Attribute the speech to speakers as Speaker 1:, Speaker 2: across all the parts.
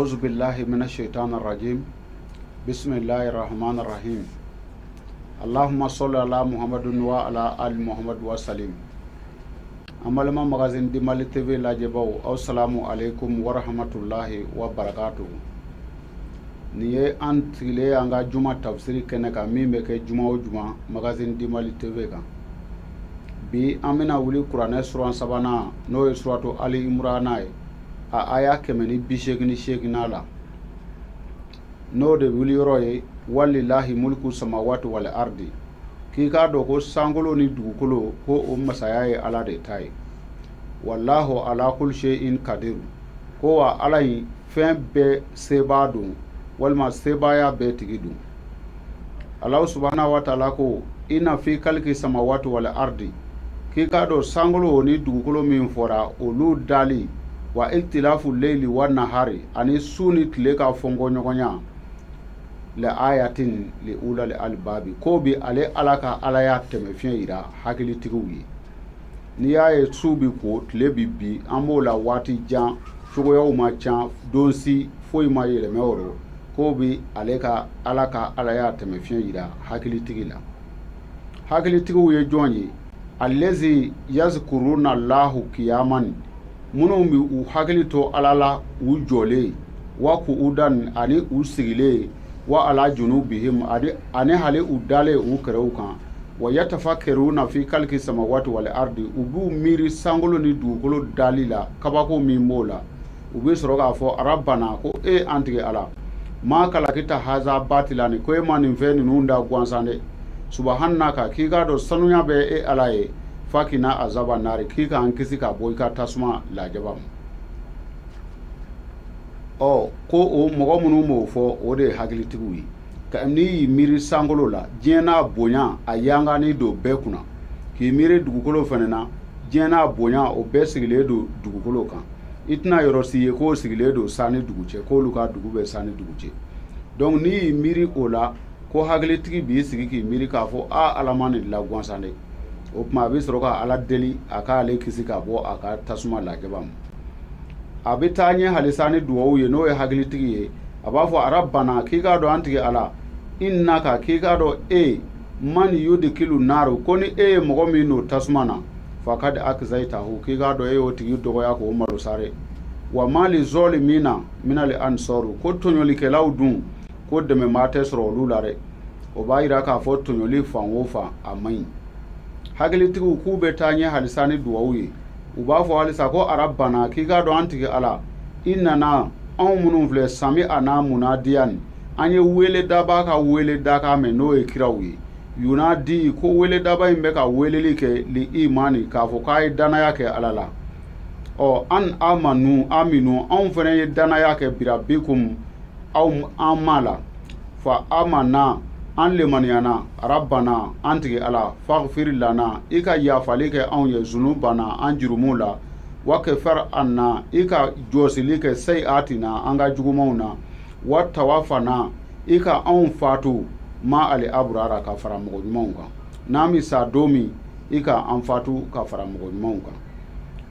Speaker 1: Auzu billahi minash shaitanir rajim. Bismillahir rahmanir rahim. Allahumma salli ala Muhammadin wa ala ali Muhammad wa salim. An balima magazine di Mali TV lajɛbaw, aw salamu aleykum wa rahmatulahi wa barakatuhu. Nin ye an sigilen an ka juma tafsiri kɛnɛ kan min bɛ kɛ juma o juma magazine di Mali TV kan. Bi an bɛna wuli kuranɛ suran sabanan n'o ye suratu Ali Imurana ye, a aya 188 la, n'o de wuli yɔrɔ ye walilahi mulku samawati wal ardi, k'i k'a dɔn ko sankolo ni dugukolo ko o masaya ye Ala de ta ye. Wallahu ala kulli shay'in kadir, ko wa Ala in fɛn bɛɛ sebaa don walima sebaaya bɛɛ tigi don. Alahu subahana wa taala ko inna fi kaliki samawati wal ardi, k'i k'a dɔn sankolo ni dugukolo min fɔra olu dali wa iktilafu leili wa nahari, ani su ni tile ka fɔnkɔ ɲɔgɔnya, la ayatin li ulal albabi, ko bi ale Ala ka alaya tɛmɛ fiɲɛ yira hakilitigiw ye. N'i y'a ye su bi ko tile bi bi, an b'o la waati jan, cogoyaw ma ca, don si foyi ma yɛlɛmɛ o rɔ, ko bi ale ka Ala ka alaya tɛmɛ fiɲɛ yira hakilitigi la. Hakilitigiw ye jɔn ye? Allazi yazkuruna Allahu kiyaman, minnu bi u hakili to Ala la u jɔlen, wa qu'udan ani u sigilen, wa ala junubihim ani hali u dalen u kɛrɛw kan, wa yatafakkaruna fi kalki samawati wal ardi, u b'u miiri sankolo ni dugukolo dali la, kabako min b'o la, u bɛ sɔrɔ k'a fɔ arabana ko e an tigi Ala, ma kalakita haza batilani, ko e ma nin fɛn ninnu da gansan dɛ, subhanaka, k'i k'a dɔn sanuya bɛ e Ala ye, fakina azaba nari, k'i k'an kisi ka bɔ i ka tasuma lajaba ma. Ɔ ko o mɔgɔ minnu b'o fɔ o de ye hakilitigiw ye. N'i y'i miiri sankolo la, diɲɛ n'a bonya a yangannen don bɛɛ kunna, k'i miiri dugukolo fana na, diɲɛ n'a bonya o bɛɛ sigilen don dugukolo kan, i tɛna yɔrɔ si ye k'o sigilen don san ni dugu cɛ, k'olu ka dugu bɛ san ni dugu cɛ. Donc n'i y'i miiri o la, ko hakilitigi b'i sigi k'i miiri k'a fɔ a Ala ma nin la gansan dɛ, o tuma a bɛ sɔrɔ ka Ala deli a k'ale kisi ka bɔ a ka tasuma lajaba ma. A bɛ taa ɲɛ halisa ni duwawu ye, n'o ye hakilitigi ye, a b'a fɔ arabana, k'i k'a dɔn an tigi Ala, innaka, k'i k'a dɔn e man yudikilu naaru, ko ni e ye mɔgɔ min don tasuma na, fakad akzaitahu, k'i k'a dɔn e y'o tigi dɔgɔya k'o malo sare. Wa mali zolimina minal ansaru, ko tɔɲɔlikɛlaw dun ko dɛmɛbaa tɛ sɔrɔ olu la dɛ. O b'a yira k'a fɔ tɔɲɔli fan o fan a man ɲi. Hakilitigiw k'u bɛ taa ɲɛ halisa ni duwawu ye, u b'a fɔ halisa ko arabana, k'i k'a dɔn an tigi Ala, i nana anw minnu filɛ sami ana munadiyan, an ye wele daba ka wele dakan mɛn, n'o ye kiraw ye, yunadi, ko wele daba in bɛ ka weleli kɛ li imani, k'a fɔ k'a ye danaya kɛ Ala la. Ɔ an amanu aminu, anw fana ye danaya kɛ birabikum, aw an ma la, fa amana, an lemaniyana, arabana, an tigi Ala, faghfir lana, i ka yafali kɛ anw ye zunubana, an jurumu la, wa kafir anna, i ka jɔsili kɛ sayiatina, an ka jugumanw na, wa tawafana, i ka anw fatu ma ali aburara, ka fara mɔgɔ ɲumanw kan, n'an bɛ sa don min, i ka an fatu ka fara mɔgɔ ɲumanw kan.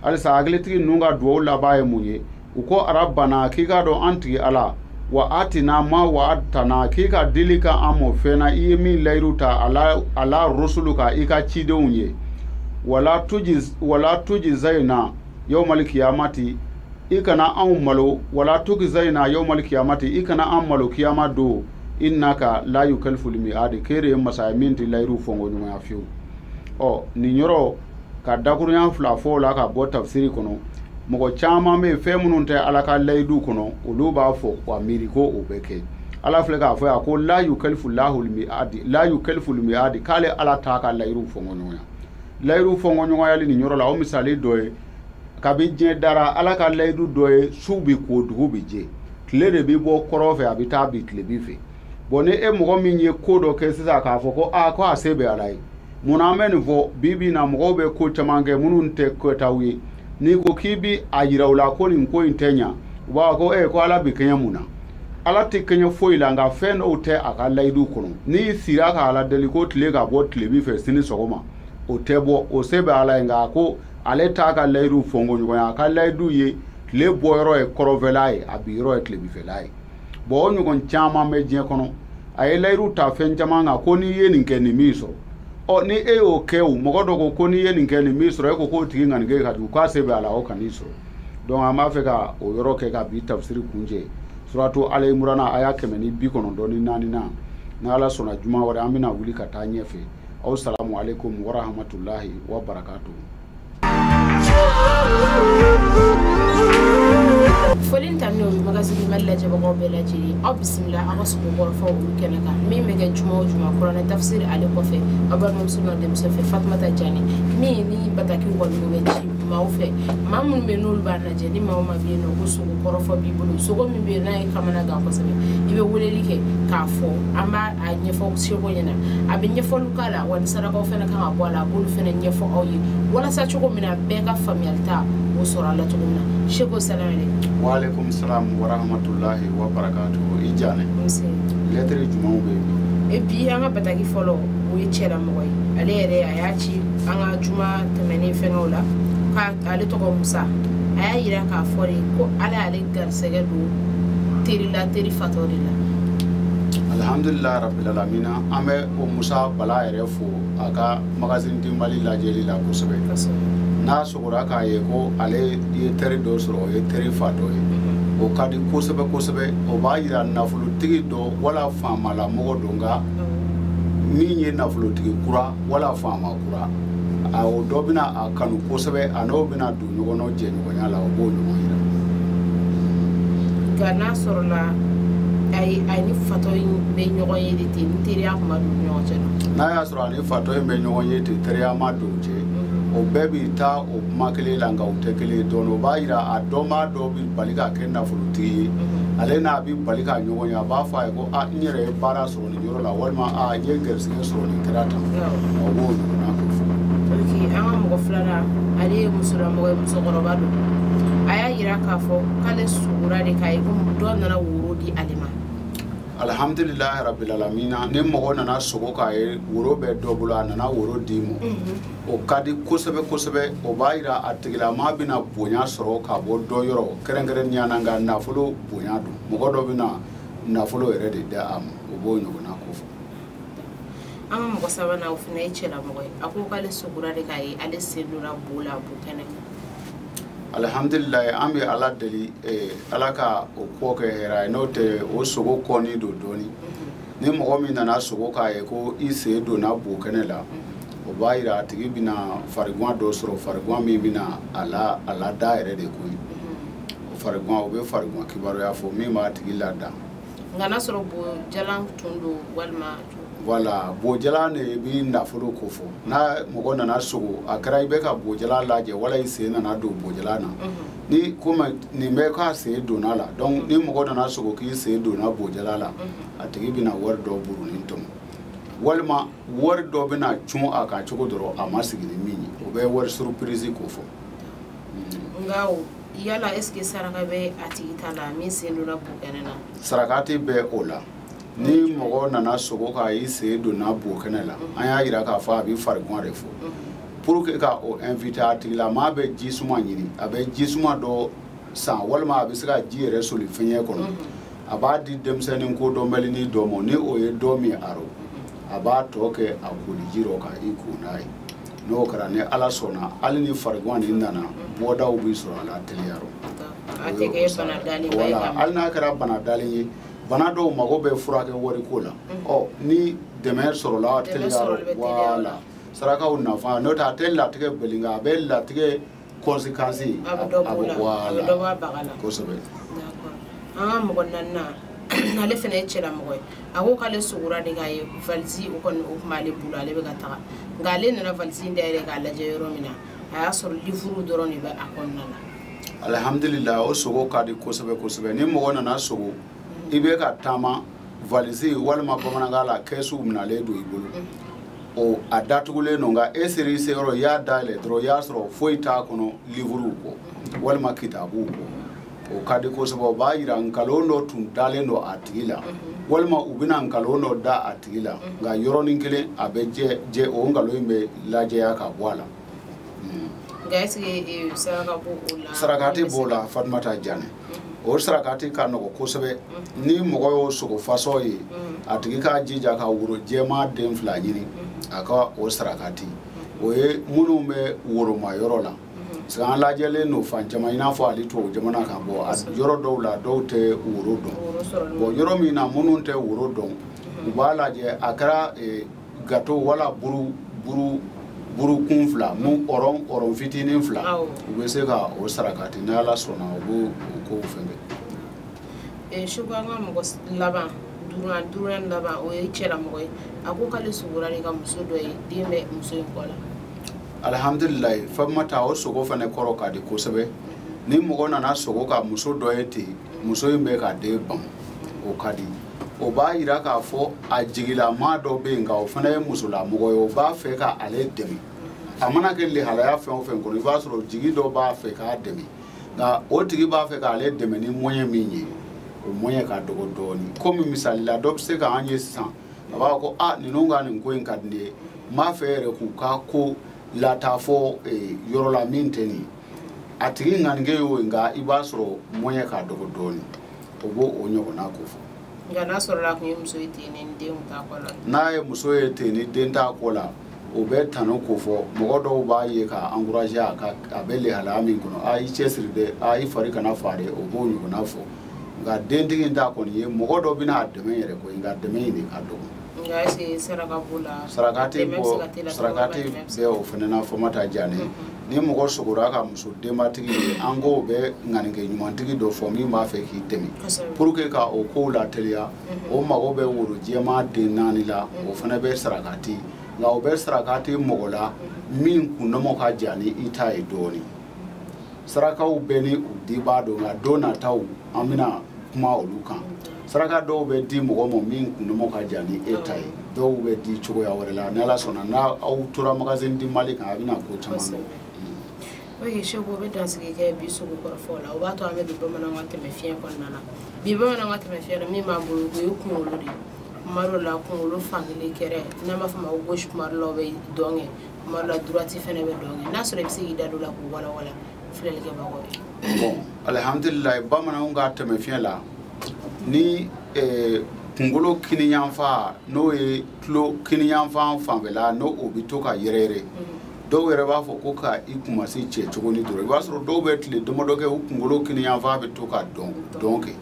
Speaker 1: Halisa hakilitigi ninnu ka duwawu laban ye mun ye? U ko arabana, k'i k'a dɔn an tigi Ala, wa atina ma wa atana, k'i ka deli ka an mɔ fɛn na i ye min layiru ta ala rusulu ka i ka cidenw ye, wala tuji zayina yawmal kiyamati, i kana anw malo, wala tuji zayina yawmal kiyamati, i kana an malo kiyama don, innaka la yukallifu mi'adi, k'e de ye masa ye min tɛ layiru fɔnkɔ ɲɔgɔnya fiyewu. Ɔ nin yɔrɔ ka dakurunya fila fɔ o la ka bɔ tafsiri kɔnɔ, mɔgɔ caman bɛ yen fɛn minnu tɛ Ala ka layidu kɔnɔ, olu b'a fɔ wa miiri ko o bɛ kɛ. Ala filɛ k'a fɔ yan ko la yukallifu lahu mi'adi, la yukallifu mi'adi, k'ale Ala t'a ka layiru fɔnkɔ ɲɔgɔnya. Layiru fɔnkɔ ɲɔgɔnyali nin yɔrɔ la, o misali dɔ ye, kabi diɲɛ dara, Ala ka layidu dɔ ye, su bi ko dugu bi jɛ, tile de bi bɔ kɔrɔn fɛ a bɛ taa bi tilebin fɛ. Bɔn ni e mɔgɔ min ye ko dɔ kɛ sisan k'a fɔ ko aa ko a se bɛ Ala ye, munna an bɛ nin fɔ? Bi bi in na mɔgɔw bɛ ko caman kɛ minnu tɛ kɛtaw ye, n'i ko k'i bi a yira u la ko nin ko in tɛ ɲa, u b'a fɔ ko ee ko Ala bi kɛɲɛ mun na? Ala tɛ kɛɲɛ foyi la, nka fɛn dɔw tɛ a ka layidu kɔnɔ. N'i sira ka Ala deli ko tile ka bɔ tilebin fɛ sini sɔgɔma, o tɛ bɔ, o se bɛ Ala ye, nka ko ale t'a ka layidu fɔnkɔ ɲɔgɔnya, a ka layidu ye Tile bɔyɔrɔ ye kɔrɔnfɛla ye, a binyɔrɔ ye tilebinfɛla ye. Bon, o ɲɔgɔn caman bɛ diɲɛ kɔnɔ. A ye layiru ta fɛn caman kan ko n'i ye nin kɛ, nin min sɔrɔ. Ɔ, ni e y'o kɛ, o mɔgɔ dɔ ko ko n'i ye nin kɛ, nin min sɔrɔ, e ko k'o tigi ŋanige ka jugu, k'a se bɛ a la, o kan'i sɔrɔ. Donc an b'a fɛ ka o yɔrɔ kɛ ka bi tafsiri kuncɛ. Suratu Ala Imurana, aya 194 na. N'Ala sɔnna, juma wɛrɛ an bɛna wuli ka taa ɲɛfɛ. Aw salamu aleykum wa rahmatulahi wa barakatuhu.
Speaker 2: Foli ta n'o ye Magazine Mali lajɛbagaw bɛɛ lajɛlen, aw bisimila aw ka sogo kɔrɔfɔ olu kɛnɛ kan, min bɛ kɛ juma o juma kuranɛ tafsiri ale kɔfɛ, aw balimamuso n'aw denmuso fɛ, Fatumata Jani. Min ni batakiw kɔni bɛ ci maaw fɛ, maa minnu bɛ yen n'olu b'a lajɛ, ni maa o maa bɛ yen nɔ ko sogo kɔrɔfɔ b'i bolo, sogo min bɛ yen n'a ye kamana gan kosɛbɛ, i bɛ weleli kɛ k'a fɔ, an b'a a ɲɛfɔ seko ɲɛna, a bɛ ɲɛfɔliw k'a la, wa ni sarakaw fana kan ka bɔ a la, a b'olu fana ɲɛfɔ aw ye walasa cogo min na bɛɛ ka faamuyali ta o sɔrɔ a la cogo min na. Seko, salam aleykum.
Speaker 1: Wa aleykum salam wa rahmatulahi wa barakatuhu. I Janɛ.
Speaker 2: Nse.
Speaker 1: Lɛtiri jumɛnw bɛ yen bi?
Speaker 2: Et puis an ka bataki fɔlɔ, o ye cɛlamɔgɔ ye. Ale yɛrɛ a y'a ci an ka juma tɛmɛnen fɛngɛw la k'ale tɔgɔ Musa. A y'a yira k'a fɔ de ko Ala y'ale garisɛgɛ don teri la, teri fatɔ de la.
Speaker 1: Alhamdulilayi rabbil alamina. An bɛ o Musa Bala yɛrɛ fo a ka Magazine du Mali lajɛli la kosɛbɛ. N'a sɔgɔra k'a ye ko ale ye teri dɔ sɔrɔ, o ye teri fa dɔ ye, o ka di kosɛbɛ kosɛbɛ. O b'a yira nafolotigi dɔ wala faamalamɔgɔ dɔ, nka min ye nafolotigi kura wala faama kura, a o dɔ bɛna a kanu kosɛbɛ, a n'o bɛna don ɲɔgɔn na jɛɲɔgɔnya la, o b'o ɲɔgɔn yira.
Speaker 2: Nka n'a sɔrɔla a ni fatɔ in bɛ ɲɔgɔn ye de ten, ni teriya kun ma don u ni ɲɔgɔn cɛ?
Speaker 1: N'a y'a sɔrɔ a ni fatɔ in bɛ ɲɔgɔn ye ten, teriya ma don u cɛ, o bɛɛ bi taa o kuma kelen la, nka u tɛ kelen ye dɔɔnin. O b'a yira a dɔnbaa dɔ bi bali ka kɛ nafolotigi ye, ale n'a bi bali ka ɲɔgɔn ye, a b'a fɔ a ye ko a n yɛrɛ ye baara sɔrɔ nin yɔrɔ la, walima a n ye garisɛgɛ sɔrɔ nin kɛra tan, o b'o ɲɔgɔnna ko fɔ.
Speaker 2: Ok, an ka mɔgɔ filanan, ale ye musolamɔgɔ ye, musokɔrɔba don. A y'a yira k'a fɔ k'ale sugora de k'a ye ko dɔ nana woro di ale ma.
Speaker 1: Alhamdulilayi rabbil alamina. Ni mɔgɔ nana sogo k'a ye woro bɛ dɔ bolo, a nana woro d'i ma, o ka di kosɛbɛ kosɛbɛ. O b'a yira a tigilama bɛna bonya sɔrɔ ka bɔ dɔ yɔrɔ, kɛrɛnkɛrɛnnenya na, nka nafolo bonya don, mɔgɔ dɔ bɛna nafolo yɛrɛ de di a ma, o b'o ɲɔgɔnna ko fɔ.
Speaker 2: An ka mɔgɔ sabanan, o fana ye cɛlamɔgɔ ye. A ko k'ale sogora de k'a ye ale sen donna bo la, bo kɛnɛ kan.
Speaker 1: Alhamdulilayi, an bɛ Ala deli Ala ka o ko kɛ hɛrɛ ye. N'o tɛ, o sogo kɔni don dɔɔni. Ni mɔgɔ min nana sogo k'a ye ko i sen donna bo kɛnɛ la, o b'a yira a tigi bɛna fariguan dɔ sɔrɔ, fariguan min bɛna a la a lada yɛrɛ de koyi. O fariguan, o bɛ fariguan kibaruya fɔ min b'a tigi lada.
Speaker 2: Nka n'a sɔrɔ bo jalan tun don walima?
Speaker 1: Voilà, bojalan de bi nafolo ko fɔ. N'a mɔgɔ nana sogo, a kɛra i bɛ ka bojalan lajɛ wala i sen nana don bojalan na, ni komi nin bɛ k'a sen donna la, donc ni mɔgɔ nana sogo k'i sen donna bojalan la, a tigi bɛna wari dɔ burunin tɔmɔ, walima wari dɔ bɛna cun a kan cogo dɔrɔn a ma sigi ni min ye, o bɛ wari surprise ko fɔ.
Speaker 2: Nka o yala, est ce que saraka bɛ a tigi ta la min sen donna bo kɛnɛ na?
Speaker 1: Saraka tɛ bɛ o la. Ni mɔgɔ nana sogo k'a i sen donna bo kɛnɛ la, an y'a yira k'a fɔ a bɛ fariguan de fɔ. Pour que ka o inviter, a tigilamaa bɛ ji suma ɲini, a bɛ ji suma dɔ san, walima a bɛ se ka ji yɛrɛ soli fiɲɛ kɔnɔ, a b'a di denmisɛnnin ko dɔnbɛlinin dɔ ma, ni o ye dɔ min aro, a b'a tɔ kɛ a koliji rɔ ka i ko n'a ye. N'o kɛra, ni Ala sɔnna, hali ni fariguan nin nana, bɔdaw bɛ sɔrɔ a la teliya rɔ.
Speaker 2: A tɛ kɛ bana dalen ba ye.
Speaker 1: Voilà, hali n'a kɛra bana dalen ye, bana dɔw mago bɛ furakɛ wariko la, ɔ ni dɛmɛ sɔrɔla teliya rɔ, voilà, sarakaw nafa. N'o tɛ, a tɛ latigɛ bali, nka a bɛ latigɛ conséquence.
Speaker 2: A bɛ dɔ b'o la, a bɛ dɔ bɔ a baga la.
Speaker 1: Kosɛbɛ.
Speaker 2: D'accord, an ka mɔgɔ naaninan, ale fana ye cɛlamɔgɔ ye. A ko k'ale sogora de k'a ye valise, o kɔni o tun b'ale bolo, ale bɛ ka taga, nka ale nana valise in dayɛlɛ k'a lajɛ yɔrɔ min na, a y'a sɔrɔ livre dɔrɔn de bɛ a kɔnɔna la.
Speaker 1: Alhamdulilayi, o sogo ka di kosɛbɛ kosɛbɛ. Ni mɔgɔ nana sogo i bɛ ka taama, valise walima bamanankan la kɛsu minɛlen don i bolo, o a datugulen don, nka e ser'i se yɔrɔ, i y'a dayɛlɛ dɔrɔn, i y'a sɔrɔ foyi t'a kɔnɔ livre kɔ walima kitabuw kɔ, o ka di kosɛbɛ. O b'a yira nkalon dɔ tun dalen don a tigi la, walima u bɛna nkalon dɔ da a tigi la, nka yɔrɔnin kelen a bɛ jɛ, jɛ o nkalon in bɛ lajɛya ka bɔ a la.
Speaker 2: Nka est ce que saraka b'o la?
Speaker 1: Saraka tɛ b'o la, Fatumata Janɛ. O sarakati ka nɔgɔ kosɛbɛ. Ni mɔgɔ y'o sogo fasɔ ye, a tigi k'a jija ka woro jɛman den 2 ɲini, a ka o sarakati. O ye minnu bɛ woroma yɔrɔ la, parce que an lajɛlen don fan caman, i n'a fɔ hali tubabu jamana kan bɔ yɔrɔ dɔw la, dɔw tɛ woro dɔn. Bon, yɔrɔ min na minnu tɛ woro dɔn, u b'a lajɛ a kɛra gâteau wala buru buru burukun 2, mun ɔrɔn ɔrɔn fitinin 2, u bɛ se ka o sarakati. Ni Ala sɔnna, u b'o o kow fɛn kɛ.
Speaker 2: Seko, an ka mɔgɔ laban, duurunan laban, o ye cɛlamɔgɔ ye. A ko k'ale sogora de ka muso dɔ ye, den bɛ muso in kɔ la.
Speaker 1: Alihamdulilayi, Fatumata, o sogo fana kɔrɔ ka di kosɛbɛ. Ni mɔgɔ nana sogo ka muso dɔ ye ten, muso in bɛ ka den ban, o ka di. O b'a yira k'a fɔ a jigilamaa dɔ bɛ yen, nka o fana ye musolamɔgɔ ye, o b'a fɛ ka ale dɛmɛ. A mana kɛ lihalaya fɛn o fɛn kɔnɔ, i b'a sɔrɔ jigi dɔ b'a fɛ k'a dɛmɛ, nka o tigi b'a fɛ k'ale dɛmɛ ni moyen min ye, o moyen ka dɔgɔ dɔɔnin. Komi misali la, dɔ bɛ se k'an ye sisan, a b'a fɔ ko a ninnu ka nin ko in ka di ne ye, n b'a fɛ yɛrɛ k'u ka ko lataa fɔ yɔrɔ la min tɛ nin ye. A tigi ŋanige y'o ye, nka i b'a sɔrɔ moyen ka dɔgɔ dɔɔnin. O b'o o ɲɔgɔnna ko fɔ.
Speaker 2: Nka n'a sɔrɔla a kun ye muso ye ten ni den t'a kɔ la?
Speaker 1: N'a ye muso ye ten ni den t'a kɔ la, o bɛ tanu ko fɔ. Mɔgɔ dɔw b'a ye k'a encourager, a ka a bɛ lihalaya min kɔnɔ, a i cɛsiri dɛ, a i fari kana fa dɛ, o b'o ɲɔgɔnna fɔ. Nka dentigi in ta kɔni ye, mɔgɔ dɔ bɛna a dɛmɛ yɛrɛ koyi, nka dɛmɛ in de ka dɔgɔ.
Speaker 2: Nka est ce que saraka b'o la?
Speaker 1: Saraka tɛ bɔ, saraka tɛ bɛ o fana na, Famata Janɛ. Ni mɔgɔ sogora ka muso denbatigi ye, an k'o bɛ ŋanikɛ ɲumantigi dɔ fɔ min b'a fɛ k'i dɛmɛ pour que ka o kow lateliya, o mago bɛ woro jɛman den 4 la, o fana bɛ sarakati. Nka o bɛ sarakati mɔgɔ la min kunnɔmɔ ka jan ni i ta ye dɔɔnin. Sarakaw bɛ ni u dibaa don, nka don nataw an bɛna kuma olu kan. Saraka dɔw bɛ di mɔgɔ ma min kunnɔmɔ ka jan ni e ta ye, dɔw bɛ di cogoya wɛrɛ la. Ni Ala sɔnna, n'a aw tora Magazine du Mali kan, a bɛna ko caman dɔn.
Speaker 2: Ok Seko, o bɛ dansigi kɛ bi sogo kɔrɔfɔw la. O b'a to an bɛ don bamananw ka tɛmɛ fiɲɛ kɔnɔna na. Bi bamananw ka tɛmɛ fiɲɛ na, min b'an bolo, o ye kunkolo de ye. Kuma dɔ la, kunkolo fankelen kɛrɛ, n'an b'a fɔ ma ko gauche, kuma dɔ la o bɛ dɔn kɛ, kuma dɔ la droite fɛnɛ bɛ dɔn kɛ. N'a sɔrɔ i bɛ se k'i da don o la k'o walawala filɛlikɛbagaw ye.
Speaker 1: Bon, alihamdulilayi, bamananw ka tɛmɛ fiɲɛ la, ni kunkolo kiniyanfan, n'o ye tulo kiniyanfan fanfɛla, n'o o bɛ to ka yɛrɛ yɛrɛ, dɔw yɛrɛ b'a fɔ ko ka i kumasi cɛ cogo ni dɔrɔn, i b'a sɔrɔ dɔw bɛ tile damadɔ kɛ, u kunkolo kiniyanfan bɛ to ka dɔn dɔn kɛ.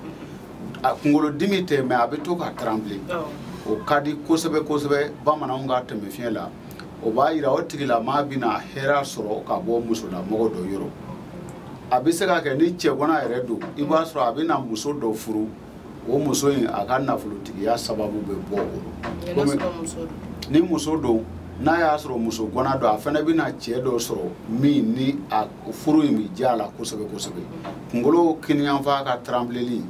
Speaker 1: A kunkolo dimi tɛ, mɛ a bɛ to ka trembler. O ka di kosɛbɛ kosɛbɛ bamananw ka tɛmɛ fiɲɛ la. O b'a yira o tigilamaa bɛna hɛrɛ sɔrɔ ka bɔ musolamɔgɔ dɔ yɔrɔ. A bɛ se ka kɛ ni cɛgana yɛrɛ don, i b'a sɔrɔ a bɛna muso dɔ furu, o muso in a ka nafolotigiya sababu bɛ bɔ o rɔ. Ni muso don, n'a y'a sɔrɔ muso gana don, a fana bɛna cɛ dɔ sɔrɔ min ni a furu in bɛ diya a la kosɛbɛ kosɛbɛ. Kunkolo kiniyanfan ka trembleli,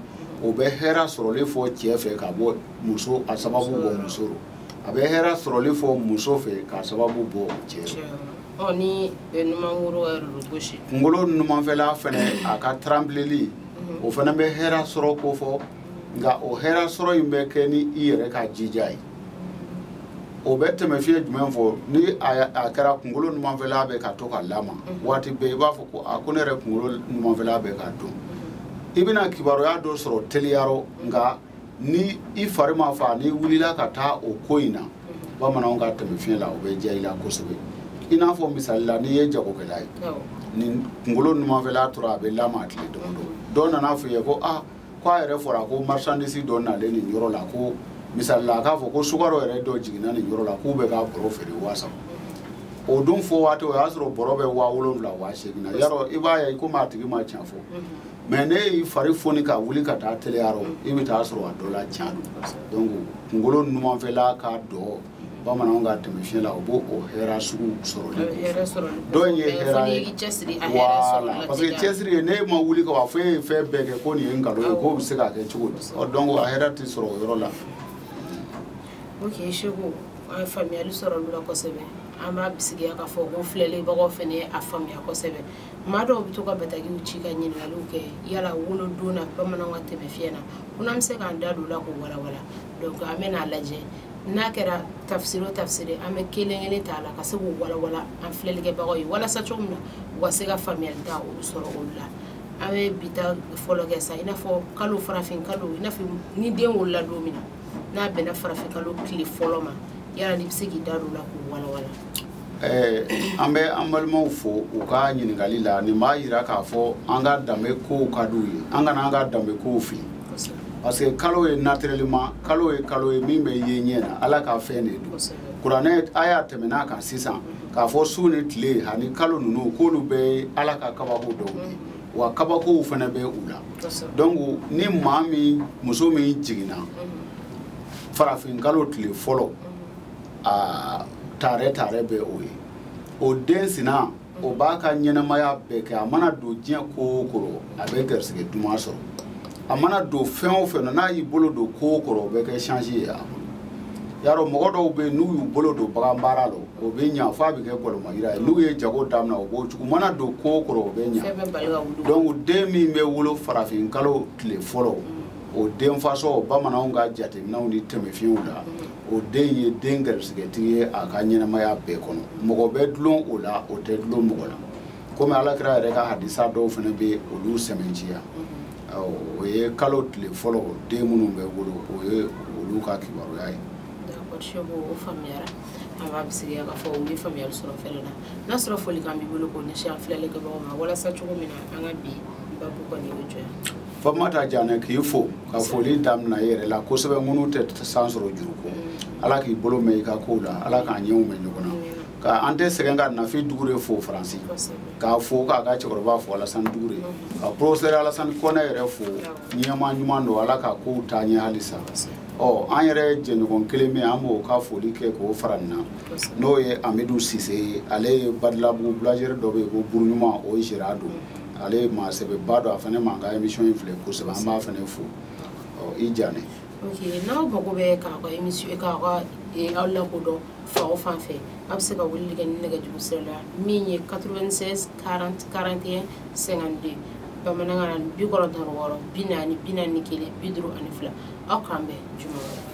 Speaker 1: o bɛ hɛrɛ sɔrɔli fɔ cɛ fɛ ka bɔ muso, a sababu bɔ muso rɔ. A bɛ hɛrɛ sɔrɔli fɔ muso fɛ ka sababu bɔ cɛ
Speaker 2: rɔ. Ni numankuru yɛrɛ gosi?
Speaker 1: Kunkolo numanfɛla fɛnɛ, a ka trembleli, o fana bɛ hɛrɛ sɔrɔ ko fɔ. Nka o hɛrɛ sɔrɔ in bɛ kɛ ni i yɛrɛ ka jija ye. O bɛ tɛmɛ fiɲɛ jumɛn fɔ? Ni a kɛra kunkolo numanfɛla bɛ ka to ka lama waati bɛɛ, i b'a fɔ ko a ko ne yɛrɛ kunkolo numanfɛla bɛ ka dɔn, i bɛna kibaruya dɔ sɔrɔ teliyarɔ. Nka ni i fari ma fa, n'i wulila ka taa o ko in na, bamananw ka tɛmɛ fiɲɛ la, o bɛ diya i la kosɛbɛ. I n'a fɔ misali la, n'i ye jagokɛla ye, ni kunkolo numanfɛla tora a bɛ lama tile damadɔ, dɔ nana f'i ye ko a ko a yɛrɛ fɔra ko marchandise dɔ nalen nin yɔrɔ la, ko misali la a k'a fɔ ko sukaro yɛrɛ dɔ jiginna nin yɔrɔ la, k'u bɛ ka bɔrɔ feere 3000. O dun fɔ waati, o y'a sɔrɔ bɔrɔ bɛ 7000, 8000 na. Yarɔ, i b'a ye komi a tigi ma tiɲɛ fɔ, mɛ ne y'i fari foni ka wuli ka taa teliyarɔ, i bɛ taa sɔrɔ a dɔ la tiɲɛ don. Donc kunkolo numanfɛla ka dɔ, bamananw ka tɛmɛ fiɲɛ la, o b'o o hɛrɛ sugu sɔrɔli dɔ in ye hɛrɛ ye. Voilà, parce que cɛsiri ye, ne ma wuli ka wa fɔ e ye fɛn bɛɛ kɛ ko nin ye nkalon ye, k'o bɛ se ka kɛ cogo di? Ɔ donc a hɛrɛ tɛ sɔrɔ o yɔrɔ la.
Speaker 2: Ok Seko, an ye faamuyali sɔrɔ olu la kosɛbɛ. An b'a bisigiya k'a fɔ ko filɛlibagaw fɛnɛ ye a faamuya kosɛbɛ. Maa dɔw bɛ to ka batakiw ci ka ɲininkaliw kɛ yala wolodon na bamananw ka tɛmɛ fiɲɛ na ko n'an bɛ se k'an da don o la k'o walawala. Donc an bɛ n'a lajɛ. N'a kɛra tafsiri o tafsiri, an bɛ kelen kelen t'a la ka se k'o walawala an filɛlikɛbagaw ye, walasa cogo min na u ka se ka faamuyali ta olu sɔrɔ olu la. An bɛ bi ta fɔlɔ kɛ sa, i n'a fɔ kalo, farafin kalo, i n'a fɔ ni den wolola don min na, n'a bɛnna farafin kalo tile fɔlɔ ma, yala n'i bɛ se k'i da don o la k'o walawala?
Speaker 1: An bɛ an balimaw fo u ka ɲininkali la. Nin b'a yira k'a fɔ an ka danbe kow ka d'u ye, an kana an ka danbe kow fili, parce que kalo ye naturellement kalo ye kalo ye min bɛ ye ɲɛ na, Ala ka fɛn de don. Kuranɛ aya tɛmɛna kan sisan k'a fɔ su ni tile ani kalo ninnu, k'olu bɛɛ ye Ala ka kabako dɔw ye, wa kabakow fana bɛ u la. Donc ni maa min, muso min jiginna farafin kalo tile fɔlɔ, a taarɛ taarɛ bɛ o ye, o den sina o b'a ka ɲɛnamaya bɛɛ kɛ. A mana don diɲɛ ko o ko, a bɛ garisɛgɛ duman sɔrɔ. A mana don fɛn o fɛn na, n'a y'i bolo don ko o kɔrɔ, o bɛ kɛ chance ye a bolo. Yarɔ, mɔgɔ dɔw bɛ yen, n'u y'u bolo don bagan baara la, o bɛ ɲa f'a bɛ kɛ gɔlɔmayira ye. N'u ye jago daminɛ, o b'o cogo. Mana don ko o kɔrɔ, o bɛ ɲa. Donc den min bɛ wolo farafin kalo tile fɔlɔ, o den fasɔ, bamananw ka jateminɛw ni tɛmɛfiɲɛw la, o den ye den garisɛgɛtigi ye a ka ɲɛnamaya bɛɛ kɔnɔ. Mɔgɔ bɛ dulon o la, o tɛ dulon mɔgɔ la, komi Alakira yɛrɛ ka hadisa dɔw fana bɛ olu sɛmɛnciya. O ye kalo tile fɔlɔ den minnu bɛ wolo, o ye olu ka kibaruya ye.
Speaker 2: D'accord, Cheikhou, o faamuyara. An b'a bisigiya k'a fɔ u ye faamuyali sɔrɔ fɛnɛ na. N'a sɔrɔ folikan b'i bolo k'o ɲɛsin an filɛlikɛbagaw ma, walasa cogo min na an ka bi babu kɔni o jɔ yan.
Speaker 1: Famata Janɛ, k'i fo ka foli daminɛ i yɛrɛ la kosɛbɛ. Minnu tɛ san sɔrɔ juruko, Ala k'i bolo mɛn i ka kow la, Ala k'an ɲɛw mɛn ɲɔgɔn na. Ka an tɛ sɛgɛn ka Nafi Dugure fo Faransi, k'a fo k'a ka cɛkɔrɔba fo Alasani Dugure, ka professeur Alasani Kɔnɛ yɛrɛ fo, ɲɛmaa ɲuman don, Ala ka kow taa ɲɛ halisa. Ɔ, an yɛrɛ jɛɲɔgɔn kelen min, an b'o ka foli kɛ k'o fara nin na, n'o ye Amidu Sise ye. Ale ye Badilabugu boulangerie dɔ bɛ yen ko Buru Ɲuman, o ye gérant don. Ale ye maa sɛbɛba don, a fana m'an ka émission in filɛ kosɛbɛ, an b'a fana fo. Ɔ, i Janɛ.
Speaker 2: Ok, n'aw mago bɛ k'a ka émission, k'a ka aw lakodɔn fan o fan fɛ, a bɛ se ka weleli kɛ ni nɛgɛjuru sira la min ye 96 40 41 52, bamanankan na 96 40 41 52. Aw k'an bɛn juma wɛrɛ.